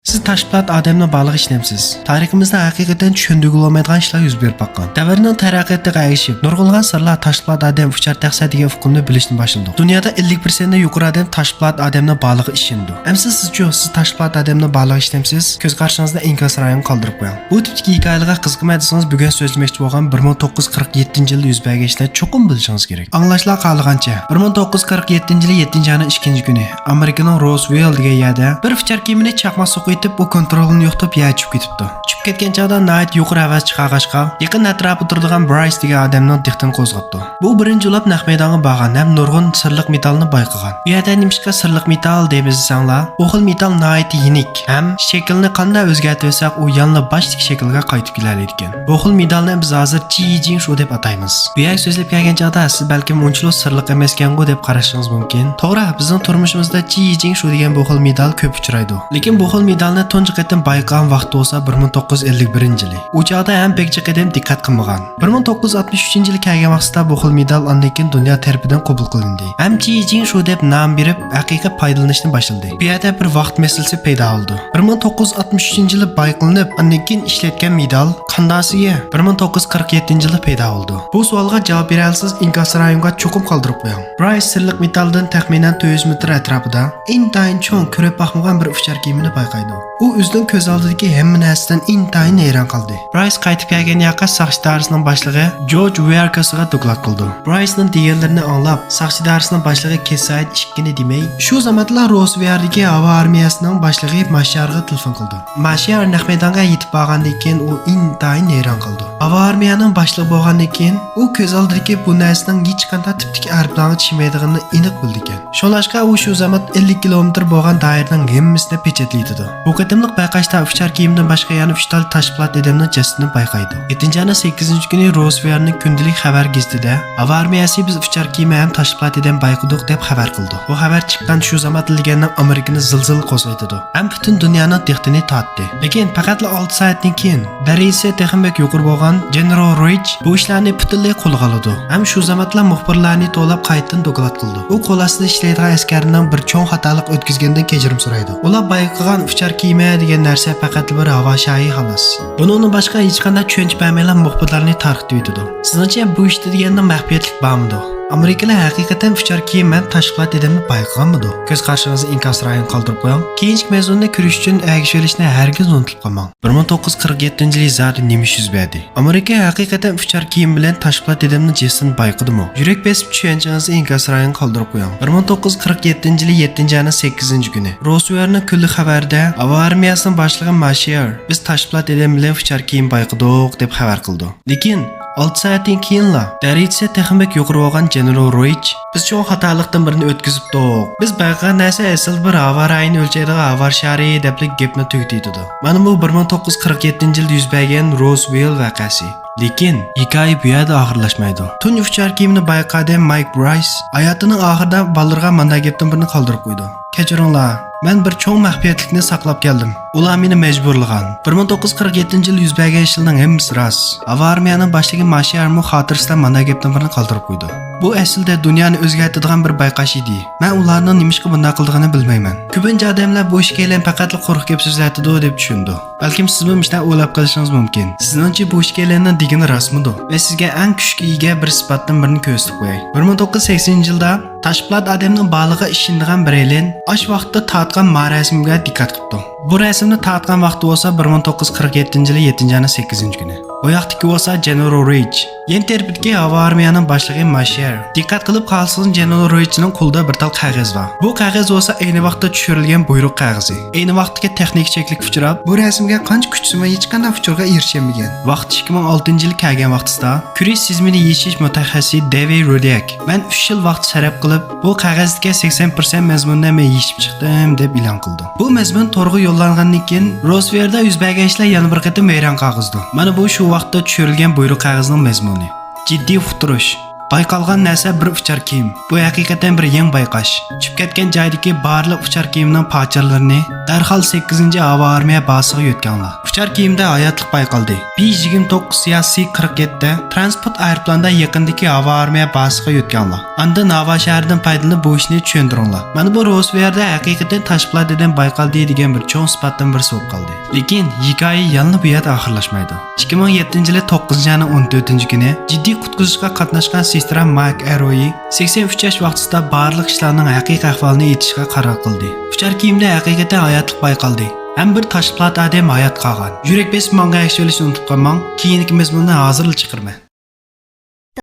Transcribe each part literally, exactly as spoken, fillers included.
سىز تاشپولات ئادەمنىڭ بارلىقىغا ئىشىنەمسىز؟ تارىخىمىزدا ھەقىقەتەن چۈشەندۈرگىلى بولمايدىغان ئىشلار يۈز بېرىپ باققان. دەۋرنىڭ تەرەققىياتىغا ئەگىشىپ، نۇرغۇنلىغان سىرلار تاشپولات ئادەم ئۇچار تەخسە دېگەن ئۇقۇمنى بىلىشتىن باشلىدۇق. دۇنيادا ئەللىك پىرسەنتتىن يۇقىرى ئادەم تاشپولات ئادەمنىڭ بارلىقىغا ئىشىنىدۇ. ئەمسە سىزچۇ؟ سىز تاشپولات ئادەمنىڭ بارلىقىغا ئىشىنەمسىز؟ كۆز قارىشىڭىزدا ئىنكاس رايىغا قالدۇرۇپ قويۇڭ. بۇ تىپتىكى ھېكايىلەرگە قىزىقىمەن دېسىڭىز، بۈگۈن سۆزلىمەكچى بولغان بىر مىڭ توققۇز يۈز قىرىق يەتتىنچى يىلدا يۈز بەرگەن ئىشلارنى چوقۇم بىلىشىڭىز كېرەك. ئاڭلاشلار خالىغانچە، بىر مىڭ توققۇز يۈز قىرىق يەتتىنچى يىلى يەتتىنچى ئاينىڭ ئىككىنچى كۈنى ئامېرىكىنىڭ روزۋېل دېگەن يەردە بىر ئۇچار كېمىنى چاقماق سوقۇۋېتىپ، ئۇ كونترولىنى يوقىتىپ يەرگە چۈشۈپ كېتىپتۇ. چۈشۈپ كەتكەن چاغدا ناھايىتى يۇقىرى ھەۋەس چىقارغاچقا، يېقىن ئەتراپىدا تۇرىدىغان برايس دېگەن ئادەمنىڭ دىققىتىنى قوزغاپتۇ. بۇ بىرىنچى بولۇپ نەق مەيدانغا بارغان ھەم نۇرغۇن سىرلىق مېتالنى بايقىغان. بۇ يەردە نېمىشقا سىرلىق مېتال دەيمىز دېسەڭلار، بۇ خىل مېتال ناھايىتى يېنىك ھەم شەكلىنى قانداق ئۆزگەرتىۋەتسەك، ئۇ يەنىلا باشتىكى شەكىلگە قايتىپ كېلەلەيدىكەن. بۇ خىل مېتالنى بىز ھازىر چى يىجىڭ شۇ دەپ ئاتايمىز. بۇ يەرگە سۆزلەپ كەلگەن چاغدا سىز بەلكىم ئۇنچىلىك سىرلىق ئەمەسكەنغۇ دەپ قارىشىڭىز مۇمكىن. توغرا، بىزنىڭ تۇرمۇشىمىزدا چى يىجىڭ شۇ دېگەن بۇ خىل مېتال كۆپ ئۇچرايدۇ. لېكىن بۇ خىل مېتالنى تۇنجى قېتىم بايقىغان ۋاقتى بولسا بىر مىڭ توققۇز يۈز ئەللىك بىرىنچى يىلى. ئۇ چاغدا ھەم بەك جىق ئادەم دىققەت قىلمىغان. بىر مىڭ توققۇز يۈز ئاتمىش ئۈچىنچى يىلى كەلگەن ۋاقتىدا بۇ خىل مېتال ئاندىن كېيىن دۇنيا تەرىپىدىن قوبۇل قىلىندى. ھەم چى يىجىڭ شۇ دەپ نام بېرىپ، ھەقىقىي پايدىلىنىشنى باشلىدى. بۇ يەردە بىر ۋاقىت مەسىلىسى پەيدا بولىدۇ. بىر مىڭ توققۇز يۈز ئاتمىش ئۈچىنچى يىلى بايقىلىنىپ، ئاندىن كېيىن ئىشلەتكەن مېتال قانداقسىگە بىر مىڭ توققۇز يۈز قىرىق يەتتىنچى يىلى پەيدا بولىدۇ؟ بۇ سوئالغا جاۋاب بېرەلىسىز، ئىنكاس رايىمغا چوقۇم قالدۇرۇپ قويۇڭ. برايس سىرلىق مېتالدىن تەخمىنەن تۆت يۈز مېتىر ئەتراپىدا ئىنتايىن چوڭ، كۆرۈپ باقمىغان بىر ئۇچار كېمىنى بايقايدۇ. ئۇ ئۆزىنىڭ كۆز ئالدىدىكى ھەممە نەرسىدىن ئىنتايىن ھەيران قالدى. برايس قايتىپ كەلگەن ياققا ساقچى ئىدارىسىنىڭ باشلىقى جورج ۋېركاسىغا دوكلات قىلىدۇ. برايسنىڭ دېگەنلىرىنى ئاڭلاپ، ساقچى ئىدارىسىنىڭ باشلىقى كېسايت ئىككىنى دېمەي، شۇ زامانلا روزۋېيەردىكى ھاۋا ئارمىيەسىنىڭ باشلىقى ماشيارغا تېلېفون قىلىدۇ. ماشيار نەق مەيدانغا يېتىپ بارغاندىن كېيىن، ئۇ ئىنتايىن ھەيران قالىدۇ. ھاۋا ئارمىيەنىڭ باشلىقى بولغاندىن كېيىن، ئۇ كۆز ئالدىدىكى بۇ نەرسىنىڭ ھېچقانداق تىپتىكى ئايروپىلانغا چىقمايدىغىنىنى ئېنىق بىلىدىكەن. شۇڭلاشقا ئۇ شۇ زامات ئەللىك كىلومېتىر بولغان دائىرىنىڭ ھەممىسىنى پېچەتلىۋېتىدۇ. بۇ قېتىملىق بايقاشتا ئۇچار كېمىدىن باشقا يەنە ئۈچ تال تاشپولات ئادەمنىڭ جەسىتىنى بايقايدۇ. يەتتىنچى ئاينىڭ سەككىزىنچى كۈنى روزۋېيەرنىڭ كۈندىلىك خەۋەر گېزىتىدە ھاۋا ئارمىيەسى بىز ئۇچار كېمە ھەم تاشپولات ئادەم بايقىدۇق دەپ خەۋەر قىلىدۇ. بۇ خەۋەر چىققان شۇ زاماتلا دېگەندىڭ ئامېرىكىنى زىلزىلە قوزغىۋېتىدۇ ھەم پۈتۈن دۇنيانىڭ دىققىتىنى تارتتى. لېكىن پەقەتلا ئالتە سائەتتىن كېيىن دەرىجىسى تېخىمۇ بەك يۇقىرى بولغان جېنېرال رويچ بۇ ئىشلارنى پۈتۈنلەي قولىغا ئالىدۇ ھەم شۇ زاماتلا مۇخبىرلارنى توۋلاپ قايتىدىن دوكلات قىلىدۇ. ئۇ قول ئاستىدا ئىشلەيدىغان ئەسكەرلىرىنىڭ بىر چوڭ خاتالىق ئۆتكۈزگەندىن كەچۈرۈم سورايدۇ. ئۇلار بايقىغان ئۇچار كېمە دېگەن نەرسە پەقەتلا بىر ھاۋا شارى، خالاس. بۇنىڭدىن باشقا ھېچقانداق چۈشەنچە بەرمەيلا مۇخبىرلارنى تارقىتىۋېتىدۇ. سىزنىڭچە بۇ ئىشتا دېگەندە مەخپىيەتلىك بارمىدۇ؟ ئامېرىكىلار ھەقىقەتەن ئۇچار كېمە ھەم تاشپولات ئادەمنى بايقىغانمىدۇ؟ كۆز قارىشىڭىزدا ئىنكاس رايىنى قالدۇرۇپ قويۇڭ. كېيىنكى مەزمۇننى كۆرۈش ئۈچۈن ئەگىشىۋېلىشنى ھەرگىز ئۇنتۇپ قالماڭ. بىر مىڭ توققۇز يۈز قىرىق يەتتىنچى يىلى يېزادا نېمە ئىش يۈز بەردى؟ ئامېرىكا ھەقىقەتەن ئۇچار كېمە بىلەن تاشپولات ئادەمنىڭ جەسىتىنى بايقىدىمۇ؟ يۈرەك بېسىپ چۈشەنچىڭىزنى ئىنكاس رايىنى قالدۇرۇپ قويۇڭ. بىر مىڭ توققۇز يۈز قىرىق يەتتىنچى يىلى يەتتىنچى ئاينىڭ سەككىزىنچى كۈنى روزۋېيەرنىڭ كۈنلۈك خەۋەرىدە ھاۋا ئارمىيەسىنىڭ باشلىقى ماشيار بىز تاشپولات ئادەم بىلەن ئۇچار كېمە بايقىدۇق دەپ خەۋەر قىلىدۇ. لېكىن ئالتە سائەتتىن كېيىنلا دەرىجىسى تېخىمۇ بەك يۇقىرى بولغان جېنېرال رويچ بىز چوڭ خاتالىقتىن بىرنى ئۆتكۈزۈپتۇق. بىز بايقىغان نەرسە ئەسلىدە بىر ھاۋا رايىنى ئۆلچەيدىغان ھاۋا شارى دەپلا گەپنى تۈگىتىۋېتىدۇ. مانا بۇ بىر مىڭ توققۇز يۈز قىرىق يەتتىنچى يىلى يۈز بەرگەن روزۋېل ۋەقەسى. لېكىن ھېكايە بۇ يەردە ئاخىرلاشمايدۇ. تۇنجى ئۇچار كېمىنى بايقىغان مايك برايس ھاياتىنىڭ ئاخىرىدا بالىلىرىغا مانداق گەپتىن بىرنى قالدۇرۇپ قويىدۇ. كەچۈرۈڭلار، مەن بىر چوڭ مەخپىيەتلىكنى ساقلاپ كەلدىم. ئۇلار مېنى مەجبۇرلىغان. بىر مىڭ توققۇز يۈز قىرىق يەتتىنچى يىلى يۈز بەرگەن ئىشلارنىڭ ھەممىسى راست. ھاۋا ئارمىيەنىڭ باشلىقى ماشيارمۇ خاتىرىسىدە مانداق گەپتىن بىرنى قالدۇرۇپ قويىدۇ. بۇ ئەسلىدە دۇنيانى ئۆزگەرتىدىغان بىر بايقاش ئىدى. مەن ئۇلارنىڭ نېمىشقا بۇنداق قىلىدىغىنىنى بىلمەيمەن. كۆپىنچە ئادەملەر بۇ ئىككىيلەن پەقەتلا قۇرۇق گەپ سۆزلەۋاتىدۇ دەپ چۈشىنىدۇ. بەلكىم سىزمۇ مۇشۇنداق ئويلاپ قېلىشىڭىز مۇمكىن. سىزنىڭچە بۇ ئىككىيلەننىڭ دېگىنى راستمىدۇ؟ مەن سىزگە ئەڭ كۈچكە ئىگە بىر ئىسپاتتىن بىرنى كۆرسىتىپ قوياي. بىر مىڭ توققۇز يۈز سەكسىنىنچى يىلدا تاشپولات ئادەمنىڭ بارلىقىغا ئىشىنىدىغان بىرەيلەن ئاش ۋاقىتتا تارتقان ما رەسىمگە دىققەت قىپتۇ. بۇ رەسىمنى تارتقان ۋاقتى بولسا بىر مىڭ توققۇز يۈز قىرىق يەتتىنچى يىلى يەتتىنچى ئاينىڭ سەككىزىنچى كۈنى. بۇ ياقتىكى بولسا جېنېرال رويچ، يەنە تەرىپىدىكى ھاۋا ئارمىيەنىڭ باشلىقى ماشيار. دىققەت قىلىپ قارىسىڭىز، جېنېرال رويچنىڭ قولىدا بىر تال قەغەز بار. بۇ قەغەز بولسا ئەينى ۋاقىتتا چۈشۈرۈلگەن بۇيرۇق قەغىزى. ئەينى ۋاقىتتىكى تېخنىكا چەكلىككە ئۇچراپ، بۇ رەسىمگە قانچە كۈتسىمۇ ھېچقانداق ئۇچۇرغا ئېرىشەلمىگەن. ۋاقىت ئىككى مىڭ ئالتىنچى يىل كەلگەن ۋاقتىدا كۈرىش سېزىمىنى يېشىش مۇتەخەسسىسى دېۋىد رودىيەك، مەن ئۈچ يىل ۋاقىت سەرپ قىلىپ، بۇ قەغەزدىكى سەكسەن پىرسەنت مەزمۇننى مەن يېشىپ چىقتىم، دەپ ئېلان قىلدى. بۇ مەزمۇن تورغا يوللانغاندىن كېيىن، روزۋېيەردە يۈز بەرگەن ئىشلار يەنە بىر قېتىم ۋەيران قالغۇزىدۇ. مانا بۇ شۇ ۋاقىتتا چۈشۈرۈلگەن بۇيرۇق قەغىزىنىڭ مەزمۇنى. جىددىي ئۇقتۇرۇش. بايقالغان نەرسە بىر ئۇچار كىيىم. بۇ ھەقىقەتەن بىر يېڭى بايقاش. چۈشۈپ كەتكەن جايدىكى بارلىق ئۇچار كىيىمنىڭ پارچىلىرىنى دەرھال سەككىزىنچى ھاۋا ئارمىيە بازىسىغا يۆتكەڭلار. ئۇچار كىيىمدە ھاياتلىق بايقالدى. بى يىگىرمە توققۇز سىياسىي قىرىق يەتتە ترانسپورت ئايروپىلانىدا يېقىندىكى ھاۋا ئارمىيە بازىسىغا يۆتكەڭلار. ئاندىن ھاۋا شەھىرىدىن پايدىلىنىپ بۇ ئىشنى چۈشەندۈرۈڭلار. مانا بۇ روزۋېلدا ھەقىقەتەن تاشپولات ئادەم بايقالدى دېگەن بىر چوڭ ئىسپاتتىن بىرسى بولۇپ قالدى. لېكىن ھېكايە يەنىلا بۇ يەردە ئاخىرلاشمايدۇ. ئىككى مىڭ يەتتىنچى يىلى توققۇزىنچى ئاينىڭ ئون تۆتىنچى كۈنى جىددىي قۇتقۇزۇشقا قاتناشقان سېسترا مايك ئەرويى سەكسەن ئۈچ ياش ۋاقتىسىدا بارلىق ئىشلارنىڭ ھەقىقىي ئەھۋالىنى ئېيتىشقا قارار قىلدى. ئۇچار كىيىمدە ھەقىقەتەن ھاياتلىق بايقالدى. ھەم بىر تاشپولات ئادەم ھايات قالغان. يۈرەك بېسىپ ماڭا ئەگىشىۋېلىشنى ئۇنتۇپ قالماڭ. كېيىنكى مەزمۇننى ھازىرلا چىقىرىمەن.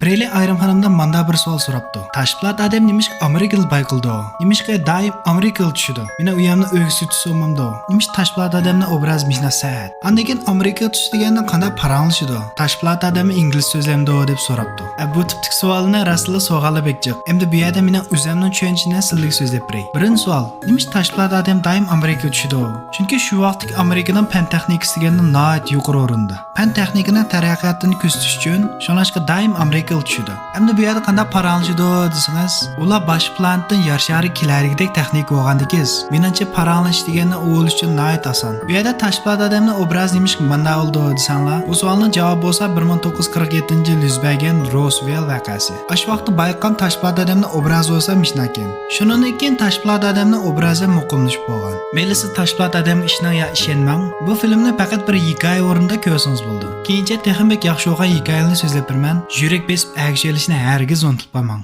بىرەيلى ئايرىم خانىمدىن ماندا بىر سوئال سوراپتۇ. تاشپولات ئادەم نېمىشقا ئامېرىكىدا بايقىلىدۇ؟ نېمىشقا دائىم ئامېرىكىغا چۈشىدۇ؟ مېنىڭ ئۇيامنىڭ ئۆگزىسى تۈسۈمامدۇ؟ نېمىشقا تاشپولات ئادەمنىڭ ئوبرازى مۇشۇنداق سەت؟ ئاندىن كېيىن ئامېرىكىغا چۈشتى دېگەندە قانداق پاراڭلىشىدۇ؟ تاشپولات ئادەممۇ ئىنگلىزچە سۆزلەمدۇ دەپ سوراپتۇ. ئە، بۇ تىپتىكى سوئالنى راستلا سورىغانلار بەك جىق. ئەمدى بۇ يەردە مېنىڭ ئۆزەمنىڭ چۈشەنچىسىنى سىلىگە سۆزلەپ بېرەي. بىرىنچى سوئال، نېمىشقا تاشپولات ئادەم دائىم ئامېرىكىغا چۈشىدۇ؟ چۈنكى شۇ ۋاقىتتىكى ئامېرىكىنىڭ پەن تېخنىكىسى دېگەننىڭ ناھايىتى يۇقىرى ئورۇندا. پەن تېخنىكىنىڭ تەرەققىياتىنى كۆزىتىش ئۈچۈن شۇڭلاشقا دائىم ئامېرىكىغا چۈشىدۇ. ئەمدى بۇ يەردە قانداق پاراڭلىشىدۇ دېسىڭىز، ئۇلار باشقا پلانېتتىن يەر شارىغا كېلەلىگۈدەك تېخنىكا بولغاندىكىن، مېنىڭچە پاراڭلىشىش دېگەننى ئۇ ئۇلۇش ئۈچۈن ناھايىتى ئاسان. بۇ يەردە تاشپولات ئادەمنىڭ ئوبرازى نېمىشقا مانداق بولىدۇ دېسەڭلار، بۇ سوئالنىڭ جاۋابى بولسا بىر مىڭ توققۇز يۈز قىرىق يەتتىنچى يىل يۈز بەرگەن روزۋېل ۋەقەسى. ئاشۇ ۋاقىتتا بايقىغان تاشپولات ئادەمنىڭ ئوبرازى بولسا مۇشۇنداق ئىكەن. شۇنىڭدىن كېيىن تاشپولات ئادەمنىڭ ئوبرازى مۇقىملىشىپ بولغان. مەيلى سىز تاشپولات ئادەمگە ئىشىنىڭ يا ئىشەنمەڭ، بۇ فىلىمنى پەقەت بىر ھېكايە ئورنىدا كۆرسىڭىز بولىدۇ. كېيىنچە تېخىمۇ بەك ياخشى بولغان ھېكايىلەرنى سۆزلەپ بېرىمەن. يۈرەك بېسىپ ئەگىشىۋېلىشنى ھەرگىز ئۇنتۇپ قالماڭ.